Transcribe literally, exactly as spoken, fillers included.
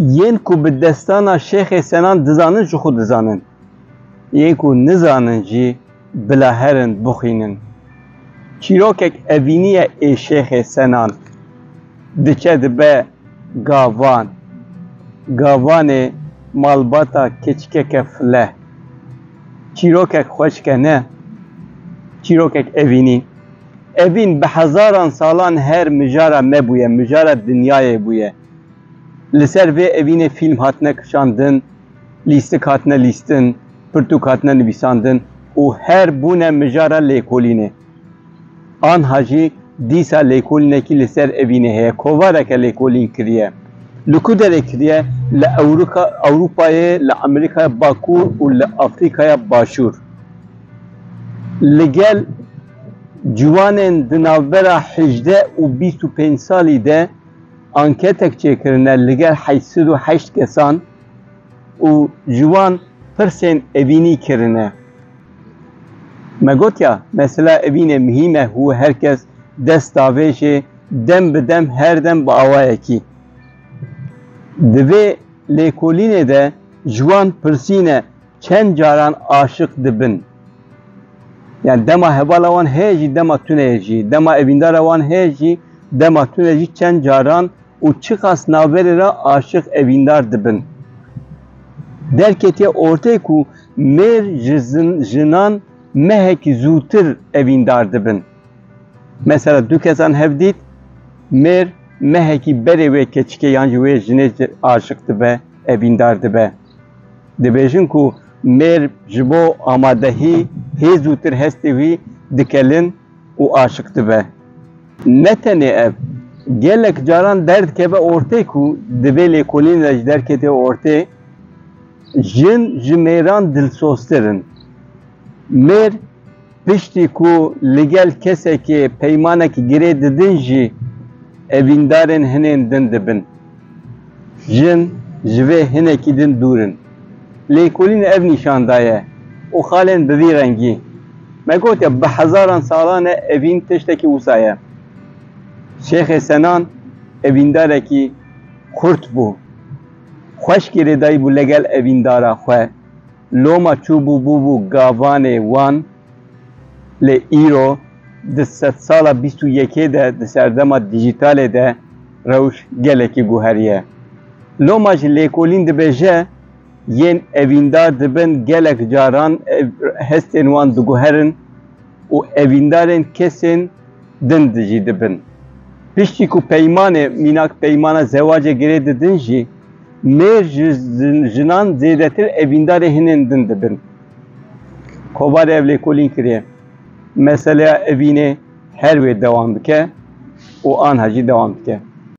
Yên ku bi destana Şêxê Senan dizanin, ji xwe dizanin. Yên ku nizanin jî bila herin bixwînin. Çîrokek evînî ye ê Şêxê Senan. Diçe dibe gavan. Gavanê malbata keçikeke file. Çîrokek xweşke ne. Çîrokek evînî. Evîn bi hezaran salan her mijara me bûye, mijara dinyayê bûye. Li ser vê evînê fîlm hatine kişandin, lîstik hatine lîstin, pirtûk hatine nivîsandin û her bûne mijara lêkolînê. Anha jî dîsa lêkolînekî li ser evînê heye. Kovareke lêkolîn kiriye. Li ku derê kiriye? Li Ewroka-, Ewropayê, li Amerîkaya Bakur û li Afrîkaya Başûr. Li gel ciwanên di navbera hejdeh û bîst û pênc salî de anketek çêkirine, li gel heşt sed û heşt kesan û ji wan pirsên evînî kirine. Me gotiya, mesela evînê muhîm e û her kes dest davêjê, dem bi dem, her dem bi awayekî. Di vê lêkolînê de ji wan pirsîne, çend caran aşiq dibin? Yani dema hevala wan heye jî, dema tune ye jî, dema evîndara wan heye jî, dema tune jî çend caran û çiqas navberê re aşiq evîndar dibin. Derketiye ortê ku mêr ji zin-, jinan mehekî zûtir evîndar dibin. Mesela du kesan hev dît, mêr mehekî berê wê keçikê yan jî wê jinê aşiq dibe, evîndar dibe. Dibêjin ku mêr ji bo amadehî hê zûtir hestê wî dikelin û aşiq dibe. Ne tenê ev, gelek caran derdikeve ortê ku di vê lêkolînê de jî derketiye ortê, jin ji mêran dilsoztir in. Mêr piştî ku li gel kesekê peymanekî girê didin jî evîndarên hinên din dibin. Jin ji vê hinekî din dûr in. Lêkolîn ev nîşan daye û xalên bi vî rengî. Me gotiye, bi hezaran salan e evîn tiştekî wisa ye. Şêxê Senan evîndarekî xurt bû. Xweş girêdayî bû legel evîndara xwe. Loma çûbû bûbû gavanê wan, lê îro di sedsala bîst û yekê de, di serdema dîjîtalê de rewş gelekî guheriye. Loma jî lêkolîn dibêje, yên evîndar dibin gelek caran ev-, hestên wan diguherin û evîndarên kesên din di jî dibin. Piştî ku peymanê, mînak peymana zewacê girê didin jî, mêr ji zin-, jinan zêdetir evîndarê hinên din dibin. Kovarê ev lêkolîn kiriye. Meseleya evînê her wê dewam bike û anha jî dewam dike.